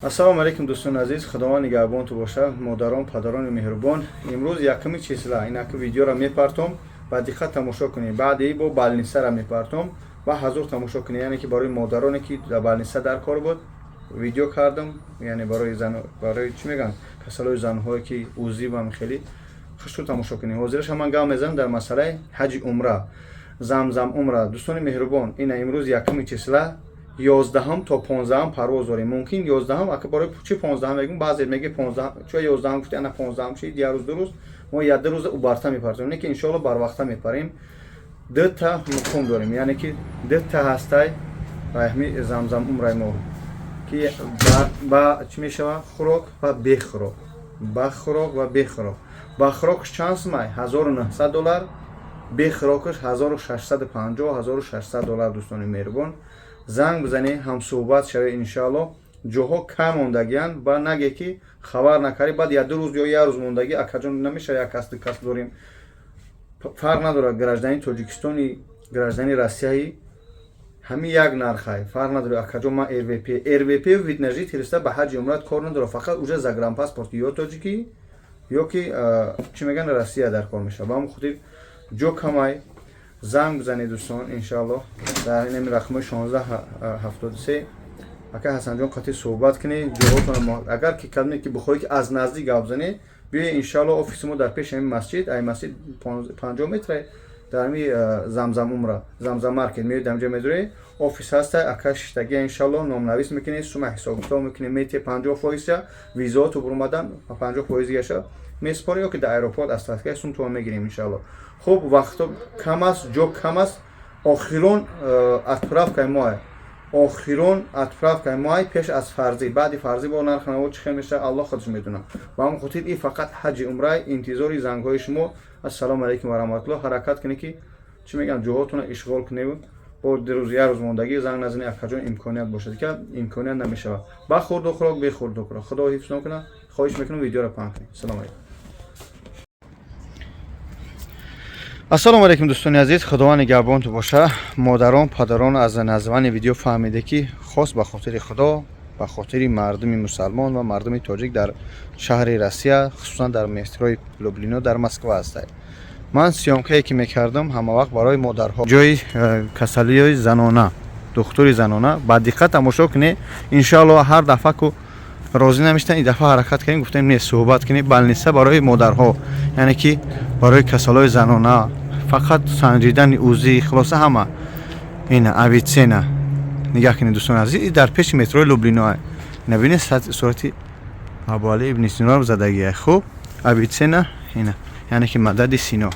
Ассалому алайкум, дӯстони азиз, Худованд нигаҳбонту боша, модарон, падарони меҳрубон. Имрӯз якуми числа инаки видеоро мепартом, ба диққат тамошо кунед. Баъди бо больницара мепартом ва ҳазур тамошо кунед. Яъне ки барои модароне, ки дар больница дар кор буд, видео кардам, яъне барои зан, барои чӣ мегӯянд, касалои занҳое, ки УЗИ ва хеле хушрӯ тамошо кунед. Ҳозираша ман гап мезанам дар масъалаи ҳаҷи умра, Замзам умра. Дӯстони меҳрубон, ина имрӯз якуми числа, 11-ҳам то 15-ҳам парвоз дорем. Мумкин 11-ҳам. Ака, барои чӣ 15-ҳам мегӯм? Баъзе меги 15-ҳам, чо 11-ҳам гуфти, ана 15-ҳам шид, як рӯз, 2 рӯз мо як ду рӯза убарта мепартем, не ки иншоалло барвақта мепарем. Дута муқом дорем, яъне ки дута ҳастай раҳми Замзам умраи мо, ки ба чӣ мешава, хӯрок ва бехӯрок, ба хӯрок ва бехӯрок. Ба хӯрокш чанд сумай? 1900 доллар, бехӯрокаш 1650, 1600 доллар. Дӯстони меҳрубон, занг бизанед, ҳамсӯҳбат шавед. Иншоалло, ҷоҳо кам мондагианд. Ба наге ки хабар накардӣ, баъд як ду рӯз ё як рӯз мондагӣ, акаҷон, намешава, як кас, ду кас дорем. Фарқ надорад, гражданини Тоҷикистони, гражданини Россияи, ҳамин як нархай, фарқ надорад. Акаҷон, ман РВП, РВП, вид на жительство ба ҳаҷи умрат кор надорад. Фақат уже загранпаспорт ё тоҷикӣ, ё ки чӣ мегӯянд, Россия дар кор мешавад. Ба ҳамн хотир ҷо камай, занг бизанед, дӯстон. Иншоалло, дар инами рақамҳои 1673 ака Ҳасанҷон қатъи суҳбат кунед, ҷоҳотон. Агар ки кадоме ки бихоҳед, ки аз наздик гап занед, биёед. Иншоалло, офиси мо дар пеши ҳамин масҷид, ай масҷид 50 метра, дар ҳами Замзам умра, Замзам маркет меоед, ҳамҷо медуред, офис ҳаста, ака шиштагия. Иншоалло, номнавис мекунед, сума ҳисобкитоб мекунед, мети 50 фоиза визаоту буромадан, 50 фоизигаша месупоред, ё ки дар аэропорт остаткаи сумтума мегирем, иншоалло. Хуб, вақто кам аст, ҷо кам аст. Охирон отправкаи моа, охирон отправкаи моай пеш аз фарзӣ. Баъди фарзӣ бо нарх наво чӣ хел мешавад, Аллоҳ худаш медонад. Ба ҳамон хотир и фақат ҳаҷи умрай. Интизори зангҳои шумо. Ассалому алайкум ва раҳматуллоҳ. Ҳаракат кунед, ки чӣ мегӯям, ҷоҳотонро ишғол кунед. Бо дурӯз, як рӯз мондагӣ занг назанед: акаҷон, имконият бошад, ки имконият намешавад. Ба хурду хӯрок, бехурду хӯрок, Худо ҳифз кунад. Хоҳиш мекунам, видеоро паҳн кунед. Салому алайкум. Ассалому алайкум, дӯстони азиз, Худованд нигаҳбонту боша. Модарон, падарон, аз названи видео фаҳмиде, ки хос ба хотири Худо, ба хотири мардуми мусалмон ва мардуми тоҷик дар шаҳри Россия, хусусан дар метрои Люблино дар Москва ҳастад. Ман съёмкае ки мекардам ҳамавақт барои модарҳо, ҷои касалиҳои занона, духтури занона, ба диққат тамошо кунед. Иншоалло, ҳар дафъа ку розӣ намештан, ин дафъа ҳаракат кардем, гуфтем, не, суҳбат кунем. Больница барои модарҳо, яъне ки барои касалҳои занона, фақат санҷидани УЗИ, хулоса, ҳама. Ина Авицена нигаҳ кунед, дӯстони азиз, дар пеши метрои Люблино. Ина бинед, сурати Абуали ибни Синоро задагия. Хуб, Авицена ина, яъне ки Мадади Сино.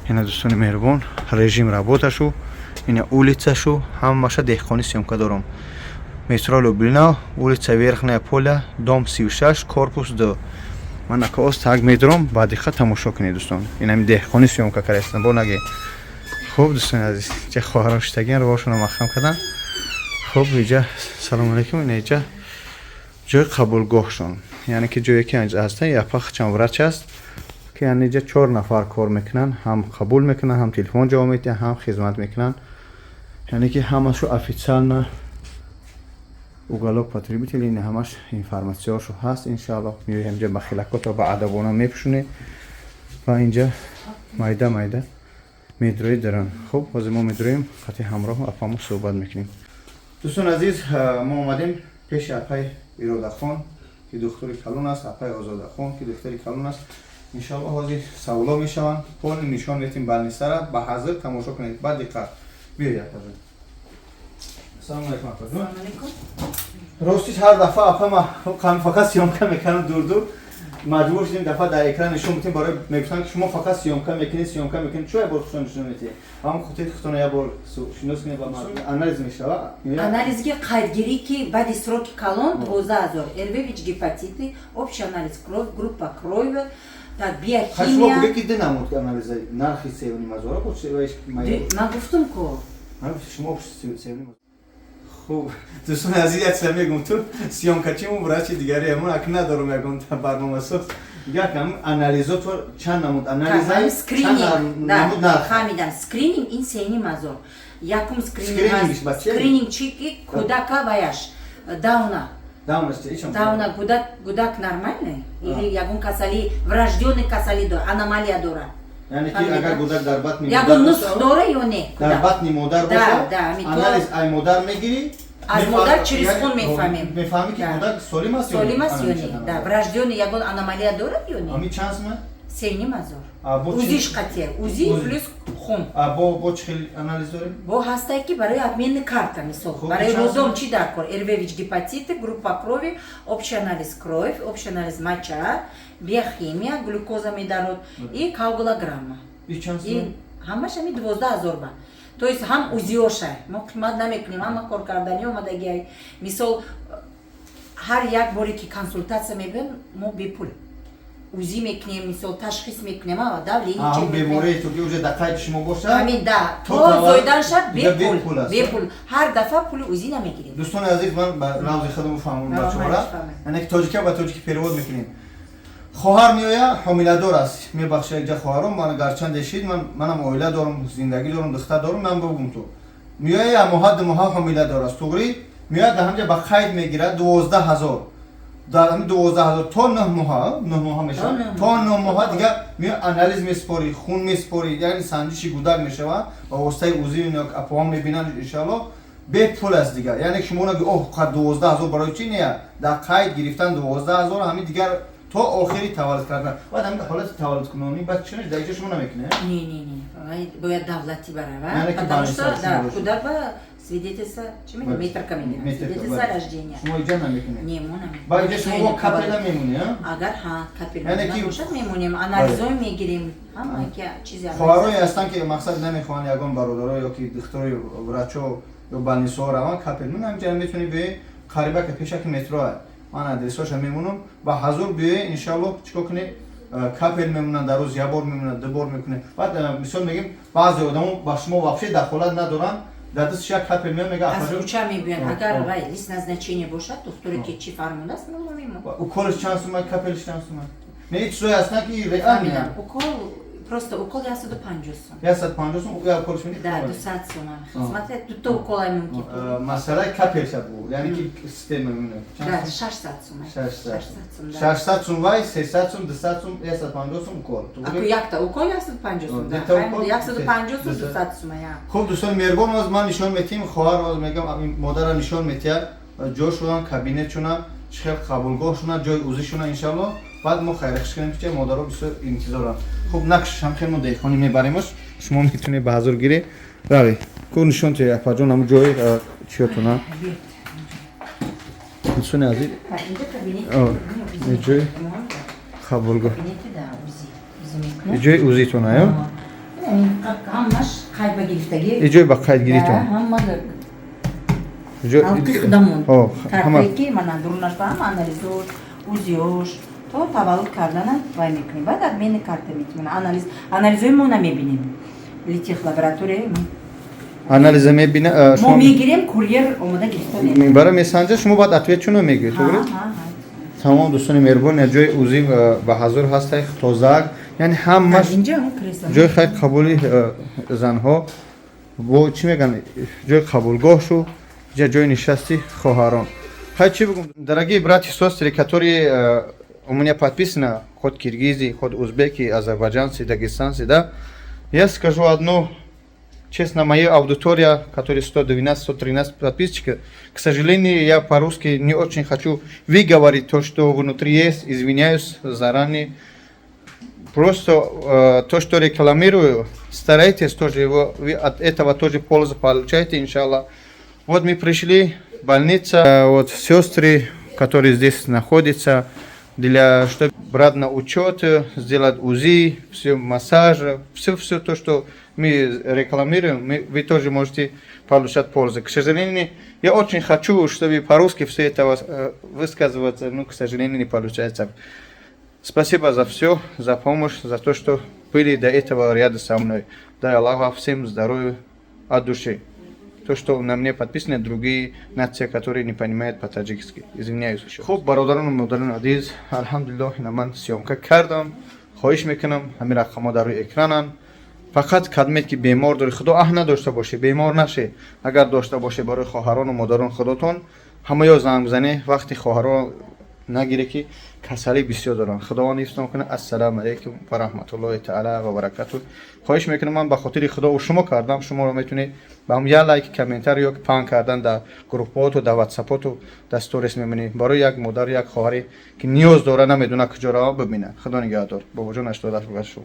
Ина, дӯстони меҳрубон, режим работашу, ина улицашу, ҳамаша деҳқонӣ съёмка дорам. Метро Люблино, улица Верхняя Поля, дом 36, корпус 2. Ман акаоз так медурам, ба диққат тамошо кунед, дӯстон. Инами деҳқонӣ съёмка кардаистам, бо наге. Хуб, дӯстони азиз, ҷа хоҳарон шиштагиан, ровошонро махкам кардан. Хуб, иҷа, салому алайкум, ина иҷа ҷои қабулгоҳшон, яъне ки ҷое ки ҳаста, япах чанд врач аст, ки яъне иҷа чор нафар кор мекунанд, ҳам қабул мекунанд, ҳам телефон ҷавоб медиҳанд, ҳам хизмат мекунанд, яъне ки ҳамашу официально. Уголок потребитель, ин ҳамаш информатсияҳошо ҳаст. Иншаалло, меои ҳамҷа, бахилакотро ба адабона мепӯшонед ва инҷа майда майда медрои даран. Хуб, ҳозир мо медроем, қатъи ҳамроҳ апамо суҳбат мекунем. Дӯстони азиз, мо омадем пеши апаи Иродахон, ки духтури калон аст, апаи Озодахон, ки духтари калон аст. Иншоалло, ҳозир саволо мешаванд, полный нишон метем больницара. Ба ҳазир тамошо кунед, ба диққат. Биёед, апаҷон. Ассалому алайкум, апаҷон. Ростиш, ҳар дафъа, апа, ма фақат съёмка мекардам дур-дур, маҷбур шудем дафъа дар экран нишон бидем. Барои мегуфтанд, ки шумо фақат съёмка мекунед, съёмка мекунед, чо як бор худтон нишон медиҳед? Ҳамон хотир худтон як бор шинос кунед ва анализ мешава. Анализги қайдгирӣ, ки баъди сроки калон, 12 000, РВ, ВИЧ, гепатиты, общий анализ крови, группа крови, так, биохимия. Шумо ки ду намуд анализа нархи 3,5 ҳазора буд? Ман гуфтум ку. Шумо 3,5. Хуб, дӯстони азиз, як чиза мегум: ту съёмкачиму врачи дигаре ҳамон ак надорум, ягон барномасоз. Якам анализото чанд намуд анализа? Скрининг фаҳмидам. Скрининг ин 3,5 ҳазор. Якум скрининг чи ки кӯдака ваяш дауна. Давность ичам. Давна гудак нормальный или ягон касали, врожденный касали дора, аномалия дора. Яъне ки агар гудак дар батни ягон нусх дора ё не? Дар батни модар боша, анализ ай модар мегирӣ. Аз модар через хун мефаҳмем. Мефаҳмӣ, ки кӯдак солим аст. Солим аст ё не, да, врожденный ягон аномалия дорад ё не. Ами чанд сума? 3,5 ҳазор. УЗИш қатия, УЗИ плюс хун. Бо чӣ хел анализ дорем? Бо ҳастае, ки барои обменный карта, мисол, барои роддом чӣ дар кор: РВ, ВИЧ, гепатиты, группа крови, общий анализ кровь, общий анализ моча, биохимия, глюкоза медарод и коагулограмма. Ҳамаш ами 12 000 ба, то есть ҳам УЗИошай. Мо қимат намекунем, ҳама коркарданӣ омадагиай. Мисол, ҳар як боре ки консултатсия мебиён, мо бепул УЗИ мекунем, мисол, ташхис мекунем, давление. Беморие то ки уже дар қайди шумо бошад. Ҳамин да, то зоидан шад, бепул, бепул. Ҳар дафъа пули УЗИ намегирем. Дӯстони азиз, ман ба равзи худам фаҳмонам бачаҳора, яъне ки тоҷика ба тоҷики перевод мекунем. Хоҳар меоя, ҳомиладор аст. Мебахшед, якҷа хоҳаром ман гарчанде шид, манам оила дорам, зиндагӣ дорам, духтар дорам. Ман бигум, ту меоя, моҳа, 2 моҳа ҳомиладор аст, туғри меояд, дар ҳамҷа ба қайд мегирад, 12 000. Дар ҳамин 12 000 то 9 моҳа, 9 моҳа мешавад, то 9 моҳа дигар меоя, анализ месупорӣ, хун месупорӣ, яъне санҷиши гудак мешавад ба воситаи УЗИ. Апоҳам мебинанд, иншаалло, бепул аст дигар. Яъне шумо наги: «Оҳ, 12 000 барои чӣ?» Не, дар қайд гирифтан 12 000, ҳамин дигар то охири таваллуд кардан. Баъд ҳамин ҳолати таваллудкунонӣ баъд чӣ дар иҷо шумо намекунед? Не, не, не, бояд давлатӣ барава, потому что кӯдак ба свидетельство чӣ мегӯяд, метрика мегирад, свидетельство рождения. Шумо иҷо намекунед? Не, мо намекунем. Ба иҷо шумо капельна мемонед? Агар ҳа, капельна бошад, мемонем, анализҳо мегирем, ҳама ки чизе. Хоҳарое ҳастанд, ки мақсад намехоҳанд ягон бародаро ё ки духтарои врачо ё больницаҳо раванд, капель мон ҳамҷа метавонӣ биёӣ, қарибака пешаки метроа. Ман адресоша мемонам, ба ҳазур биёе, иншаллоҳ. Чикор кунед? Капель мемонанд, дар рӯз як бор мемонанд, ду бор мекунед. Баъд мисол мегем, баъзе одамо ба шумо вообще дахолат надоранд, дар дасташ як капель меояд, мега. Аз кӯча мебиён. Агар вай лист назначение бошад, духтуре ки чӣ фармудааст, мо мемонем. Уколш чанд сума, капелш чанд сума? Не, чизое ҳастанд, ки реально Укол, просто укол 150 сум. 150 сум як уколш мени? Да, 200 сум. Смотря, дуто укола мумкин. Масъалаи капельша бу, яъне ки система мемонад. Да, 600 сум. 600 сум, 600 сум, вай 300 сум, 200 сум, 150 сум укол. Аку якта укол 150 сум, да, 150 сум, 200 сум я. Хуб, дӯстони меҳрубон, оз ман нишон метиҳем, хоҳар оз мегам, модарра нишон метиҳад ҷошунан, кабинетшуна, чӣ хел қабулгоҳшуна, ҷои УЗИшуна, иншаллоҳ. Баъд мо хайрахш кунем, ки модаро бисёр интизоранд. Хуб, накшам, хел мо деҳқонӣ мебаремош, шумо метавонед ба ҳазур гирӣ, рави ку, нишон тиҳ, апаҷон, ҳамун ҷои чиётуна. Дӯстони азиз, ҷои қабулгоҳ, ҷои УЗИтона ё Ҳамаш қайд ба гирифтагӣ. Ҷои ба қайд гиритон. Ҳама халқи худамон картае, ки мана дурунаш ба ҳама анализош, УЗИош то таваллуд кардана вай мекунем. Баъд обменный карта метимем. Анализ, анализои мо намебинем, литих лаборатория. Анализа мебина? Мо мегирем, курьер омода гирифта. Мебара, месанҷа, шумо баъд ответ чуно мегӯед, тугри? Тамом, дӯстони меҳрубон, ҷои УЗИ ба ҳазур ҳастай, тозак, яъне ҳамаш ҷои хайр қабули занҳо, бо чӣ мегӯянд, ҷои қабулгоҳ шу, ҷа ҷои нишасти хоҳарон. Хай, чӣ бигӯм, дорогие братья и сестры, которые у меня подписано, хоть киргизы, хоть узбеки, азербайджанцы, дагестанцы, да, я скажу одно честно: моя аудитория, которая 112-113 подписчиков, к сожалению, я по-русски не очень хочу выговорить то, что внутри есть, извиняюсь заранее. Просто то, что рекламирую, старайтесь тоже его, вы от этого тоже пользу получаете, иншаллах. Вот мы пришли, больница, вот сестры, которые здесь находятся, для чтобы брать на учет, сделать УЗИ, все массаж, все, все то, что мы рекламируем, вы тоже можете получать пользу. К сожалению, я очень хочу, чтобы по-русски все это высказываться, но, к сожалению, не получается. Спасибо за все, за помощь, за то, что были до этого рядом со мной. Дай Аллах всем здоровья от души. То, что на мне подписаны другие нации, которые не понимают по-таджикски. Извиняюсь еще. Хуб, бародарон ва модарон азиз, алҳамдулиллоҳ, ина ман съёмка кардам. Хоҳиш мекунам, ҳамин рақамҳо дар рӯи экрананд. Фақат кадмет ки бемор дорӣ, худо аҳ надошта боше, бемор наше. Агар дошта боше, барои хоҳарон ва модарон худотон Ҳамаё занг бизанед, вақти хоҳаро нагире, ки касалӣ бисёр доранд. Худованд ҳифзтон кунад. Ассалому алайкум ва раҳматуллоҳи таала ва баракату. Хоҳиш мекунам, ман ба хотири Худо шумо кардам. Шуморо метавонед ба ҳам як лайк, комментар ё паҳн кардан дар группаоту, дар ватсапоту, дар сторис мемонед, барои як модар, як хоҳаре, ки ниёз дора, намедона куҷо рава, бибинад. Худо нигаҳдор. Бобоҷон, 88 бугашо.